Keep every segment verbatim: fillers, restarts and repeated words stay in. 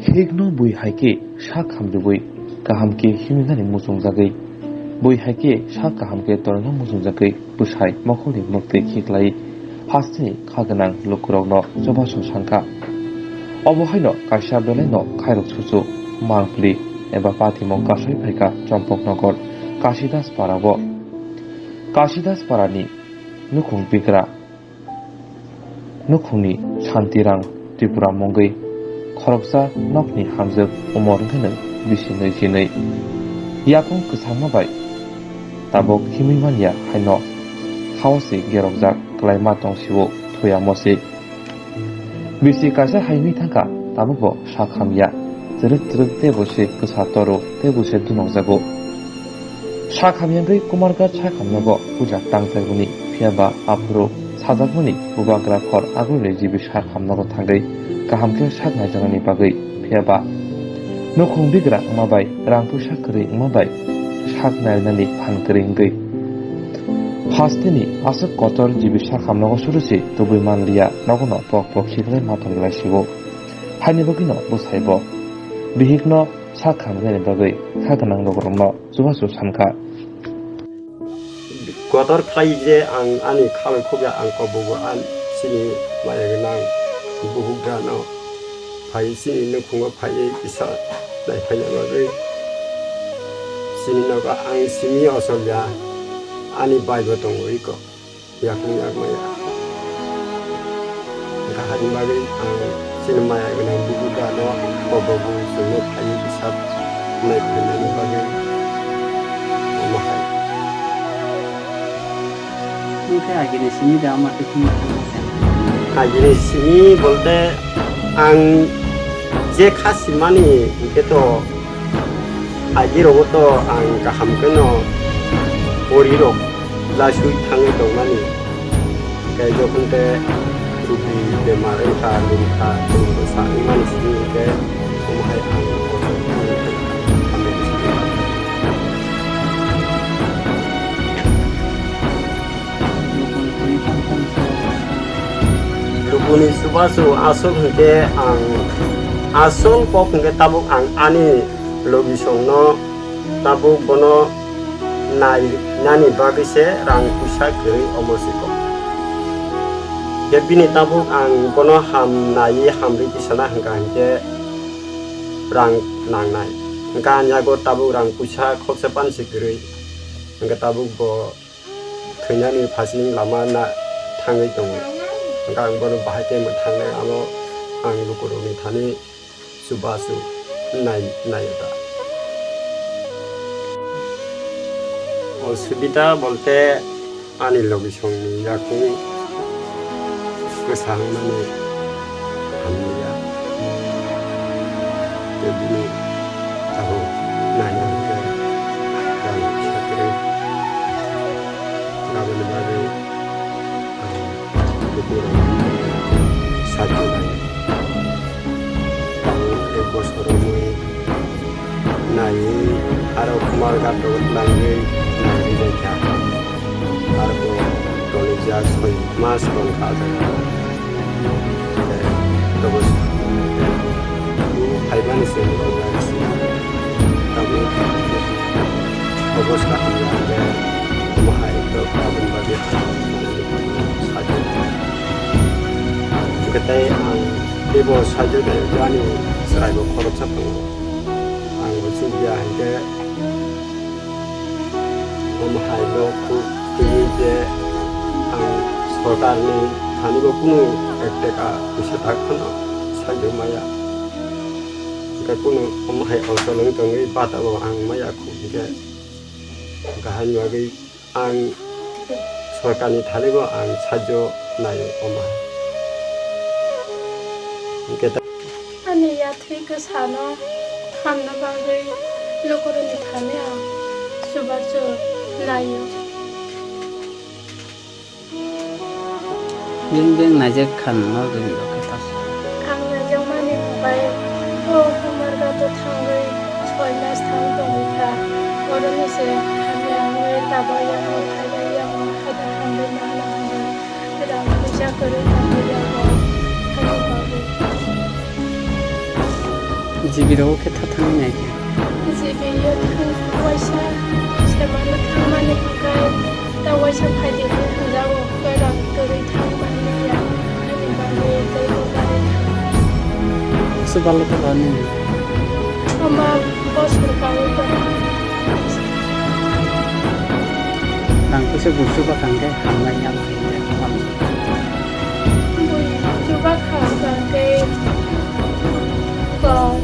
Hikno bui hai khe sak hamrwui kaham khe himinani muchungjagwi, bui hai khe sak kaham khe torna muchungjagwi bwsai mokolni mwktwi khiklai hasteni kha gwnang lukurokno chubachu sankha. Obo haino kaisa belaino khairok suchu mangpli eba patimung kasui phaikha Chompoknogor Kasidas parao. Kasidas parani nukhung bigra nukhungni Santirang Tripura mungwi khoroksa nokni hamjwk umor wngkheno bisi nwi chinwi. Yakung kwchangma bai tabuk himwi manya haino hao se gerokjak kwlaima tong sio thuyamo se. Bisi kaisa hai wngwi thangkha, tabukbo sak hamya. Chwrwk chwrwk teibo se kwsa toro, teibo se dunokjago. Sak hamya wngwi Kumarghat sak hamnogo puja tangchaimani, phiya ba aphuru sajakmani bubagra khor agulni jibi sak hamnogo thangwi kaham khe sak naijaknani bagwi, phiya ba nukhung bigra wngma bai, rang puisa kwrwi wngma bai sak nainani phan kwrwi wngwi. Hasteni aswk kotor jibi sak hamnogo surusi tubui manliya, nogono pok pok khiklai ma tonglaisio. Haini bagwino bwsaibo bihikno sak hamjaknani bagwi kha gwnang lukurokno chubachu sankha. Kotor khlai je ang ani kha bai khobya ang kobogo an chini maya gwnang buhuk gano phai chini nukhungo phaiwi kisa naiphaiya bagwi chini nogo ang simi osolya ani baibo tongo iko. Yakung yakmaya. Wngkha haini bagwi ang chini maya gwnang bubugrano kobogo chwngno phaiwi bwsap naiphailaini bagwi omo hai. Wngkhe agini simi da ama twi phunukna khe? Agini simi bolte ang je kha simani hwnkhe to Agirogo to ang kaham kheno porirok lasui thangwi tongmani. Tei jokhon tei rugi bemar wngkha, lungkha, chwng bwsa wngmani simi hwnkhe omo hai ang kotor wngwi thangkha. Lukuni chubachu aswk hwnkhe ang aswk kok hwnkhe tabuk ang ani logisongno tabuk bono nainani bagwi se rang puisa kwrwi omo se kok. Hwnkhe bini tabuk ang bono ham naiwi hamrwi tisana hwnkha hwnkhe rang nangnai. Hwnkha ang yago tabuk rang puisa khoksa pan se kwrwi. Hwnkhe tabuk bo thwinani phasing lama na thangwi tongo. Hwnkhe ang bono bahai khe mwthangnai, amo ang lukurokni thani chubachu nai, naio da. Osubida bolte ani logisongni yakung kwsa wngmani hamliya. Tei bini tabuk naina hwnkhe rang kisa kwrwi. Aboni bagwi ang lukurokno sakhi nai. Tabuk ek bosor romwi naiwi aro Kumarghat rogo twlangwi naiwi naikha. Arbo tonijak soi mas tongkha o jaga o. Tei tabuk phaiba ni simi tongnai si. Tabuk obosta hamya hwnkhe omo hai to aboni bagwi ang sakhe. Hwnkhe tei ang teibo sakhe tei ani chwraibo khoroksa tongo. Ang bo chukya hwnkhe omo hai no khuk twiwi je ang sorkarni thani bo kunu ek taka puisa tak phano sakhe maya. Hwnkhe kunu omo hai ochol wng tongwi bata bo ang maya khuk hwnkhe kaham ni bagwi ang sorkarni thani bo ang sahajyo naio omo hai. Hwnkhe ta- Ani yathwi kwsano hamna bagwi lukurokni thani ang chubachu naio. Beng beng naijak kha nungno bini bagwi ta. Ang naijakmani bai bo Kumarghato thangwi soi mas thang tongwi kha. Boroni se hamya wngwi tabuk yango phaibai yango haida hambai nahana hwnwi rang puisa kwrwi tongwi yango ani bagwi. G B rok khe tha thangwi nai khe. G B yo thang waisa se mano thangmani hwnkhe ta waisa phaidi hwnjago, kwrang kwrwi thangmani ya, ani bagwi teibo gari thang. Aswk balo khe ba nini? Ama bosor kaui tong. Nang kisa busu bakang khe hamnai ya. Chuba kha hwnkhe kok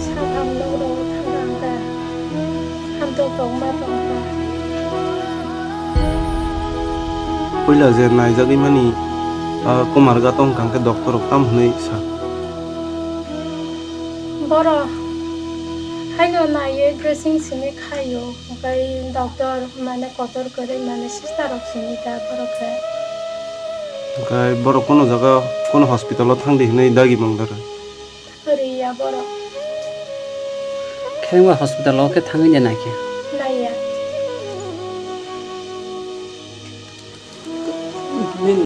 satham nokrogo thangna hwnkhe hamto tongma tongkha. Puila je naijagwi mani, ah, Kumar ga tong kha hwnkhe doctor rok tam hwnwi sa? Borok haino naiwi dressing simi khaio. Hwnkhe doctor mane kotor kwrwi mane sister rok simi da borok khe. Hwnkhe borok kono jaga kono hospital o thangdi hinwi dagi mangdara? Riya borok. Khe wngba hospital o khe thangwi de naikhe? Naiya. Nini